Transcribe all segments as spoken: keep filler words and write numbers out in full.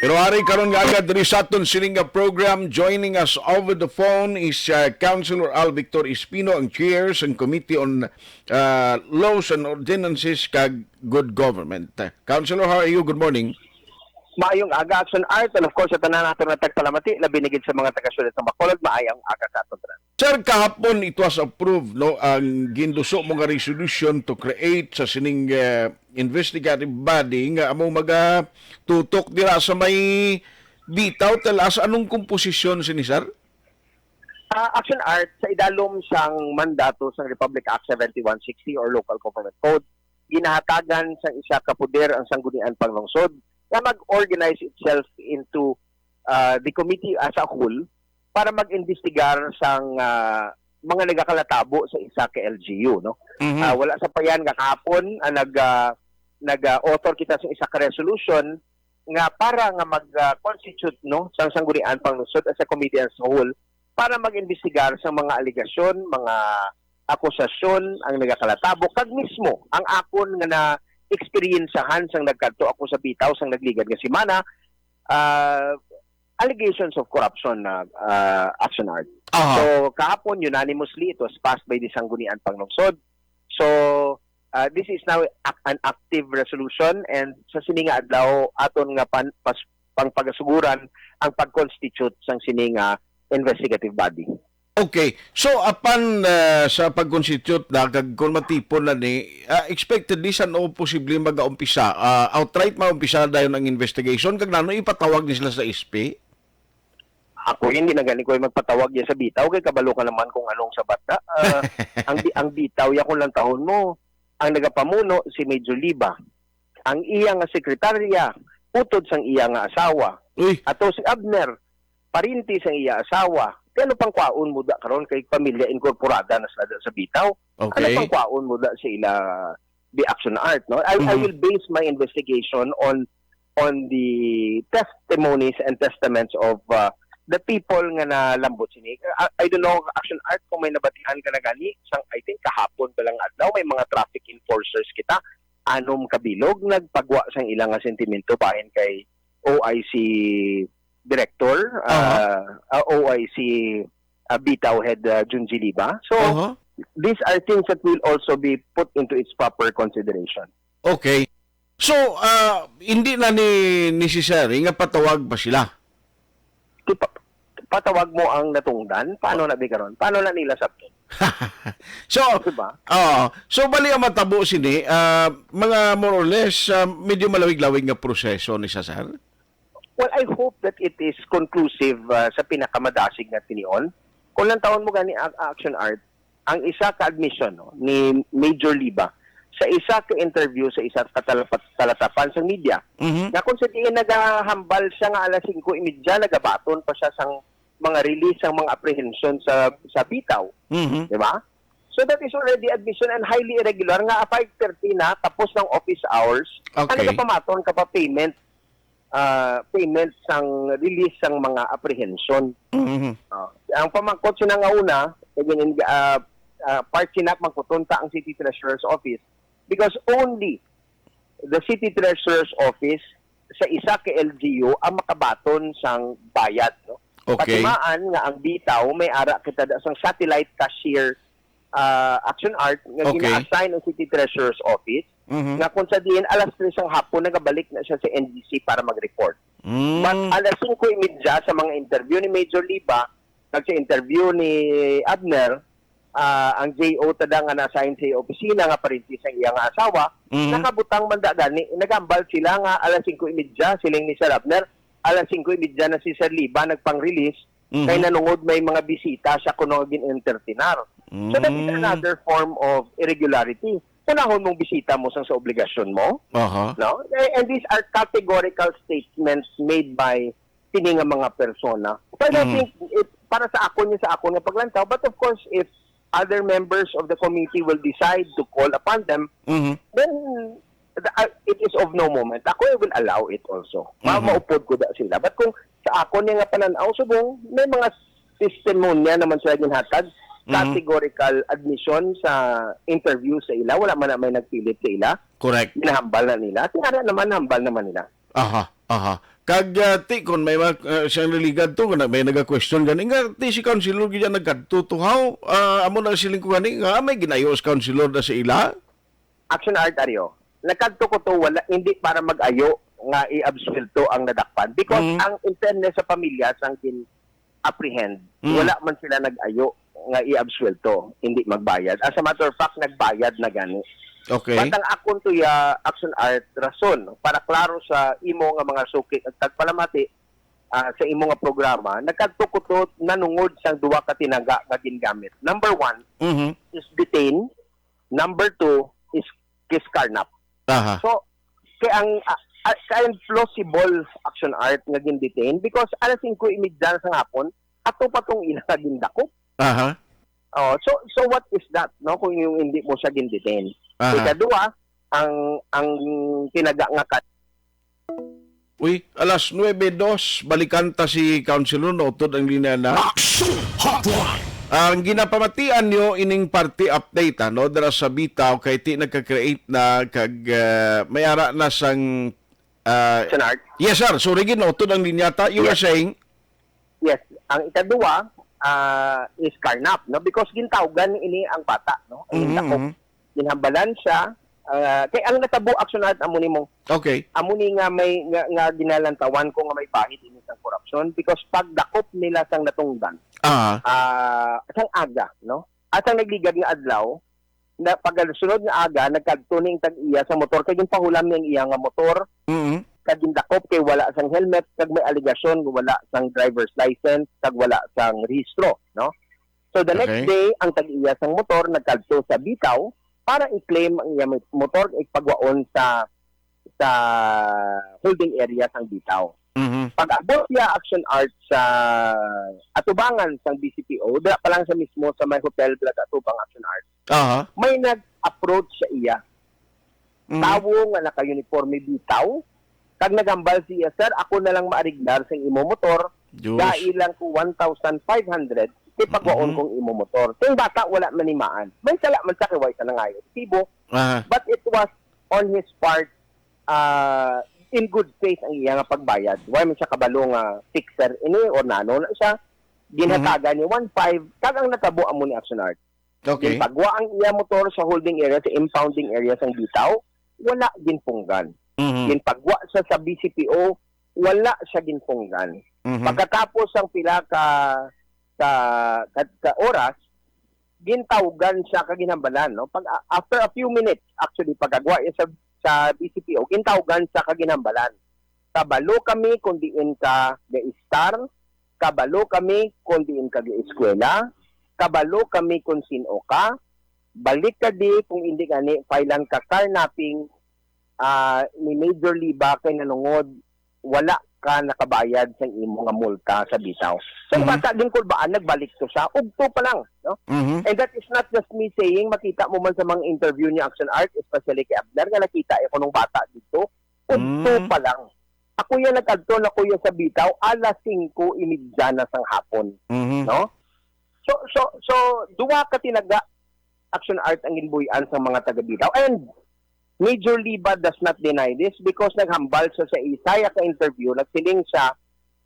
Pero ari karon nga agad diri sa aton sining nga program, joining us over the phone is uh, Councilor Al Victor Espino, ang chair sang Committee on uh, Laws and Ordinances kag Good Government. Councilor, how are you? Good morning. Maayong aga, Action Art, and of course, sa tanan nato nga tagpalamati, labi na gid sa mga taga-siyudad sa Bacolod, maayong aga sa aton tanan. Sir, kahapon it was approved, no, ang ginduso mo nga resolution to create sa sining uh, investigative body nga amo magatutok dira sa may Bitaw. Tell us, anong komposisyon sini, sir? Uh, Action Art, sa idalom sang mandato sang Republic Act seventy-one sixty or Local Government Code, ginahatagan sang isa ka poder ang Sangguniang Panglungsod nga mag-organize itself into uh, the committee as a whole para mag-imbestigar sang uh, mga nagakalatabo sa isa ka L G U, no? Mm-hmm. Uh, wala sa payan nga kahapon uh, nag uh, nag-author uh, kita sa isa ka resolution nga para nga mag-constitute, uh, no, sang Sangguniang Panglungsod as a committee as a whole para mag-imbestigar sa mga alegasyon, mga akusasyon ang nagakalatabo kag mismo ang akon nga na-eksperyensyahan sang nagkadto ako sa Bitaw sang nagligad nga semana, uh, allegations of corruption na uh, Action Art. Uh-huh. So kahapon, unanimously, it was passed by the Sangguniang Panglungsod. So uh, this is now an active resolution, and sa sini nga adlaw aton nga pan, pas, pangpagasuguran ang pag-constitute sang sini nga investigative body. Okay. So apan uh, sa pag-constitute na kag kung matipon na ni, uh, expectedly san-o posible magaumpisa? Uh, outright maumpisa na dayon ang investigation kag nano ipatawag ni sila sa S P? Ako hindi na gani ko magpatawag ya sa Bitaw kay kabalo ka naman kung anong sabat na. Uh, ang ang Bitaw ya kung lang tahon mo, ang nagapamuno si Major Liba. Ang iya nga sekretarya, utod sang iya nga asawa. Uy. Ato si Abner, parinti sang iya asawa. Kay ano pang kwaon mo da karon kay pamilya inkorporada na sila sa Bitaw? Okay. Ano pang kwaon mo da sa ila the Action Art, no? I, mm-hmm. I will base my investigation on on the testimonies and testaments of uh, the people nga nalambot sini. I, I don't know, Action Art, kung may nabatian ka na gani, sang, I think kahapon ba lang adlaw, may mga traffic enforcers kita, anom ka bilog, nagpagwa sang ilang nga sentimento bahin kay O I C director, uh, uh, O I C uh, Bitaw head uh, Junji Liba. So, uh-huh. These are things that will also be put into its proper consideration. Okay. So, uh, hindi na ni necessary nga patawag pa sila? Patawag mo ang natungdan? Paano na di karon? Paano na nila sabton? So, diba? Uh, so bali ang matabo sini, uh, mga more or less, uh, medyo malawig-lawig nga proseso ni sa, sir? Well, I hope that it is conclusive uh, sa pinakamadasig nga tinion. Kung lang taon mo gani ang Action Art, ang isa ka admission, no, ni Major Liba sa isa ka interview sa isa ka talatapan sa media, mm-hmm. Na kung sa diin nagahambal siya nga alas singko y media, nagabaton pa siya sang mga release sang mga apprehension sa sa Bitaw, mm-hmm. Di ba? So that is already admission and highly irregular nga five thirty na tapos ng office hours, okay. Ano ka pamaton ka pa payment uh, payment sang release sang mga apprehension. Mm-hmm. Uh, ang pamangkot sina nga una, again, uh, uh, part sina mangkuton ta ang City Treasurer's Office because only the City Treasurer's Office sa isa ka L G U ang makabaton sang bayad, no? Okay. Patimaan nga ang Bitaw may ara kita da sang satellite cashier uh, Action Art nga okay. Gina-assign ang City Treasurer's Office mm-hmm. Nga kung sa diin alas tres ang hapon nagabalik na siya sa N G C para mag-report. Mm. But alas singko y media sa mga interview ni Major Liba, nag sa interview ni Abner, uh, ang J O tada nga na-assign sa opisina nga parinti sa iya nga asawa, mm-hmm. Nakabutang man da gani, nagambal sila nga alas singko y media, siling ni Sir Abner, alas singko y media na si Sir Liba nagpang-release, mm-hmm. Kay nanungod may mga bisita siya kuno nga gin-entertainar. So that is mm. Another form of irregularity. Unahon mong bisita mo sang sa obligasyon mo. Uh-huh. No? And these are categorical statements made by sini nga mga persona. So I don't mm. Think it, para sa akon niya sa akon nga paglantaw, but of course if other members of the committee will decide to call upon them, mm-hmm. Then uh, it is of no moment. Ako I will allow it also. Ma mm-hmm. Maupod ko da sila. But kung sa akon niya nga panan-aw subong may mga testimonya naman sila ginhatag, mm-hmm. Categorical admission sa interview sa ila, wala man na may nagpilit sa ila. Correct. Ginahambal na nila. Tingala naman hambal naman nila. Aha, aha. Kag, ah, ti, kon may mga, ah, siyang naligadto, kon may naga-question gani, nga ti si councilor gid ang nagkadto to, how? Ah, amo na siling ko gani, nga may ginayo sa councilor na sa ila? Action Art, Ario. Nagkadto ko to, wala, hindi para mag-ayo nga i-absuelto ang nadakpan. Because Mm. ang, in fairness sa pamilya sang gin-apprehend, Mm. wala man sila nag-ayo nga i-absuelto, hindi magbayad. As a matter of fact, nagbayad na gani. Okay. But ang akon to ya, Action Art, rason para klaro sa imo nga mga suki ug tagpalamati, ah, sa imo nga programa, nagkadto ko to nanungod sang duha ka tinaga nga gingamit. Number one Mhm. is detain. Number two is, is carnap. Aha. So, kay ang, ah, ah, kay ang plausible, Action Art, nga gin-detain because alas singko y media na sang hapon, ato pa tong ila nga gindakop. Aha. Oh, so, so what is that, no, kung yung hindi mo siya gin-detain? Aha. Ikaduha, ang, ang tinaga nga ka- Uy, alas nuebe dos, balikan ta si Councilor, nautod ang linya na. Action Hotline! Ang ginapamatian nyo ining party update, ano, dira sa Bitaw, kay ti nagka-create na kag, ah, may ara na sang, ah, Action Art? Yes, sir. Sorry, gid, nautod ang linya ta. You were Yes. saying? Yes. Ang ikaduha, ah, is carnap, no? Because gintawgan ini ang bata, no? Ang Mhm, dakop. mhm. Ginhambalan siya, ah, kay ang natabo, Action Art, amo ni mo. Okay. Amo ni nga may, nga, nga ginalantawan ko nga may bahid ini sang korupsyon because pagdakop nila sang natungdan, Ah. ah, sang aga, no? At ang nagligad nga adlaw, na pagkasunod nga aga, nagkadto ni ang tag-iya sa motor, kay ginpahulam ni ang iya nga motor, Mm. kag gindakop kay wala sang helmet, kag may alegasyon nga wala sang driver's license, kag wala sang rehistro, no? So, the next Okay. day, ang tag-iya sang motor nagkadto sa Bitaw para i-claim ang iya motor, ipagwaon sa, sa holding area sang Bitaw. Mhm. Pag-abot niya, Action Art, sa atubangan sang B C P O, dira pa lang sa mismo sa may hotel, dira sa atubang, Action Art, Aha. may nag-approach sa iya. Mhm. Tawo nga naka-uniforme Bitaw, kag naghambal siya, "Sir, ako na lang maariglar sa imo motor, Diyos. Dai lang ko one thousand five hundred, kay pagwaon Mhm. kong imo motor." Kay ang bata, wala manimaan. May sala man sa kiway sa nangayo. Resibo, Aha. but it was on his part, ah, in good faith ang iya nga pagbayad. Wala man siya kabalo nga fixer ini or nano na siya. Ginhatagan Mhm. niya one five, kag ang natabo amo ni Action Art. Okay. Ginpagwa ang iya motor sa holding area, sa impounding area sang Bitaw, wala ginpunggan. Mhm. Ginpagwa siya sa B C P O, wala siya ginpunggan. Mhm. Pagkatapos sang pila ka, ka, ka, ka oras, gintawgan siya kag ginhambalan, no? Pag, after a few minutes, actually, pagkagwa niya sa, sa B C P O, gintawgan siya kag ginhambalan. Kabalo kami kung diin ka ga-estar, kabalo kami kung diin ka ga-eskwela, kabalo kami kung sin-o ka, balik ka di kung indi gani filean ka carnapping, ah, ni Major Liba kay nanungod wala ka nakabayad sang imo nga multa sa Bitaw. So, ang Mhm. bata ginkulbaan, nagbalik to siya, ugto pa lang, no? Mhm. And that is not just me saying, makita mo man sa mga interview ni Action Art, especially kay Abner, nga nakita ko nung bata dito, ugto Mm. pa lang. Ako yan nag-adto na kuya sa Bitaw, alas singko y media na sang hapon, Mhm. no? So, so, so, duha ka tinaga, Action Art, ang ginbuy-an sa mga taga Bitaw. And Major Liba does not deny this because naghambal siya sa isa ka interview, nagsiling siya,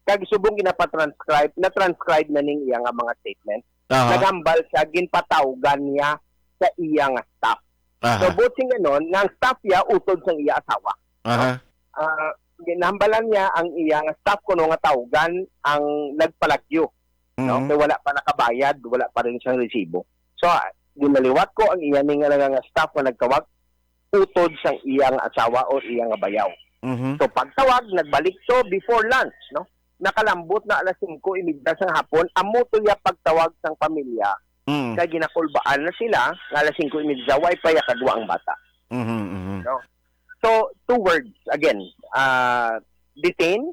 kag subong ginapatranscribe, na-transcribe na ning iya nga mga statement. Aha. Naghambal siya, ginpatawgan niya sa iya nga staff. Aha. So, buot silingon, nga ang staff niya utod sang iya asawa. Aha. Ah, ginahambalan niya ang iya nga staff kuno nga tawgan ang nagpalagyo, no? Mhm. Kay wala pa nakabayad, wala pa rin siyang resibo. So, ah, ginaliwat ko ang iya ni nga, nga staff nga nagtawag utod sang iya nga asawa o iya nga bayaw. Mhm. So, pagtawag, nagbalik to before lunch, no? Nakalambot na alas singko y media sang hapon, amo to ya pagtawag sang pamilya, Mm. kay ginakulbaan na sila nga alas singko y media, way pa ya kagwa ang bata. Mhm, mhm. No? So, two words, again, ah, detain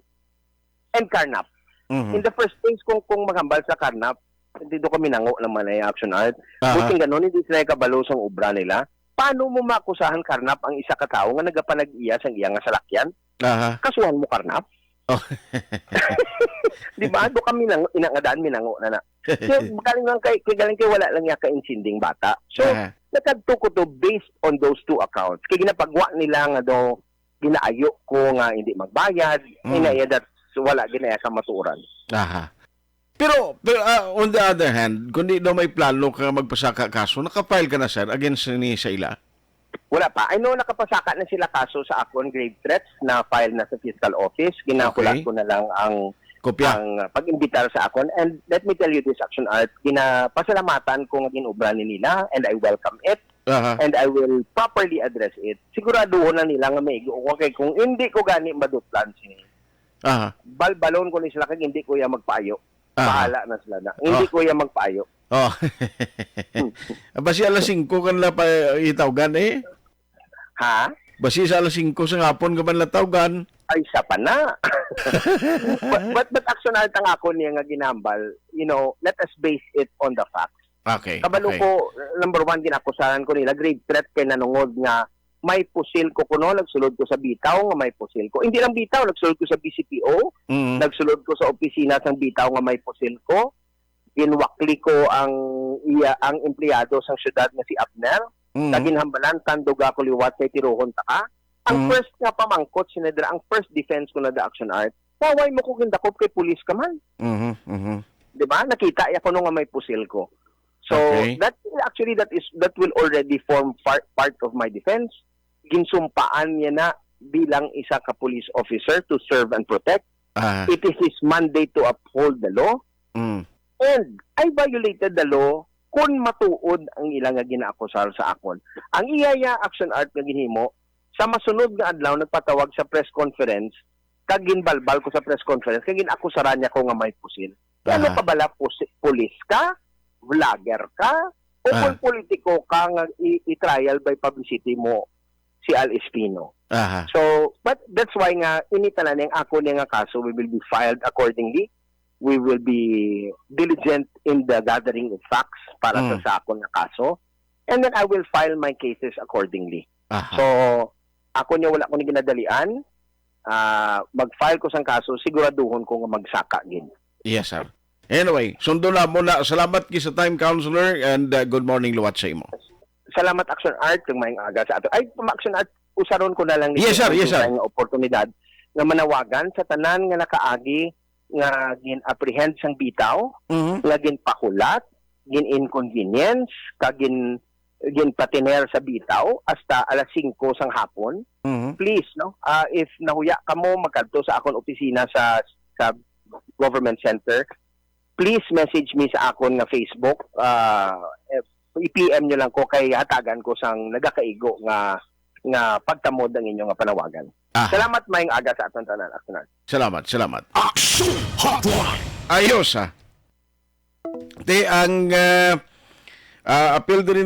and carnap. Mhm. In the first place, kung, kung maghambal sa carnap, hindi do kami nango naman ay Action Art. Aha. Buting ganun, hindi sila kabalo sang obra nila. Paano mo makusahan carnap ang isa ka tawo nga nagapanag-iya sang iya nga salakyan? Aha. Kasuhan mo carnap? Oh. Di ba? Do kami nang, ina nga daan, minango na na. So, galing lang kay, kay galing kay wala lang niya ka-intinding bata. So, Aha. nagkadto ko to based on those two accounts. Kay ginapagwa nila nga do, ginaayo ko nga hindi magbayad, Mm. ina iya, that's wala ginaya sa maturan. Aha. Pero, pero, ah, on the other hand, kung di daw may plano ka magpasaka kaso, naka-file ka na, sir, against ni sa ila? Wala pa. I know nakapasaka na sila kaso sa akon, grave threats, na file na sa fiscal office. Ginahulat Okay. ko na lang ang Kopya. ang, uh, pag-imbitar sa akon. And let me tell you this, Action Art, ginapasalamatan ko nga ginobra ni nila, and I welcome it, Aha. and I will properly address it. Siguraduhon na nila nga maigo ko, kay kung hindi ko gani maduplan sini, Aha. balbalon ko ni sila kag hindi ko iya magpaayo. Aha. Bahala na sila na. Hindi Oh. ko iya magpaayo. Oh. Hmm. Basi alas singko ka nila pa itawgan eh. Ha? Basi sa alas singko sa hapon ka man natawgan. Ay, siya pa na. But, but, but Action Art, ang ako niya nga ginambal, you know, let us base it on the facts. Okay, Kabalo okay. ko, number one, ginakusahan ko nila, grave threat kay nanungod nga may pusil ko kuno, nagsulod ko sa bitaw nga may pusil ko. Hindi lang bitaw, nagsulod ko sa B C P O, Mm. nagsulod ko sa opisina sang bitaw nga may pusil ko. Ginwakli ko ang iya, ang empleyado sang syudad nga si Abner. Mm. Kag ginhambalan, "Tanduga ko liwat kay tirohon ta ka." Ang Mm. first nga pamangkot, sinadra, ang first defense ko na the Action Art, "Why mo ko gindakop kay pulis ka man?" Mhm, mhm. Di ba? Nakita iya kuno nga may pusil ko. So, Okay. that, actually, that is, that will already form far-, part of my defense. Ginsumpaan niya na bilang isa ka police officer to serve and protect. Ah. It is his mandate to uphold the law. Mm. And I violated the law kung matuod ang ila nga ginaakusar sa akon. Ang iya ya Action Art nga ginhimo, sa masunod nga adlaw nagpatawag sa press conference, kag ginbalbal ko sa press conference, kag ginakusaran niya ko nga may pusil. Kaya ano Aha. ka bala, pusi-, pulis ka? Vlogger ka? O Aha. kung politiko ka nga i-, i-trial by publicity mo si Al Espino? Aha. So, but that's why nga, ini tanan ang ako niya nga kaso, we will be filed accordingly. We will be diligent in the gathering of facts para sa Mm. sa akon nga kaso. And then I will file my cases accordingly. Aha. So, ako niya wala ko ni ginadalian. Ah, mag-file ko sang kaso, siguraduhon ko nga magsaka gid. Yes, sir. Anyway, sundo na mo na. Salamat ki sa time, Counselor, and, uh, good morning liwat sa imo. Salamat, Action Art, kung may aga sa ato. Ay, Action Art, usaron ko na lang ni Yes, sir. Yes, sir. Ang oportunidad nga manawagan sa tanan nga nakaagi nga gin-apprehend sang bitaw, Mhm. nga ginpahulat, gin-inconvenience, kag gin-, ginpatiner sa bitaw hasta alas singko sang hapon. Mhm. Please, no? Ah, if nahuya kamo, magkadto sa akon opisina sa, sa Government Center. Please message me sa akon nga Facebook. Ah, eh, i-P M nyo lang ko kay hatagan ko sang nagakaigo nga, nga pagtamod ang inyo nga panawagan. Aha. Salamat, maayong aga sa aton tanan, Action Art. Salamat, salamat. Action Hotline. Ayos, ah. Te, ang, ah, ah, apil diri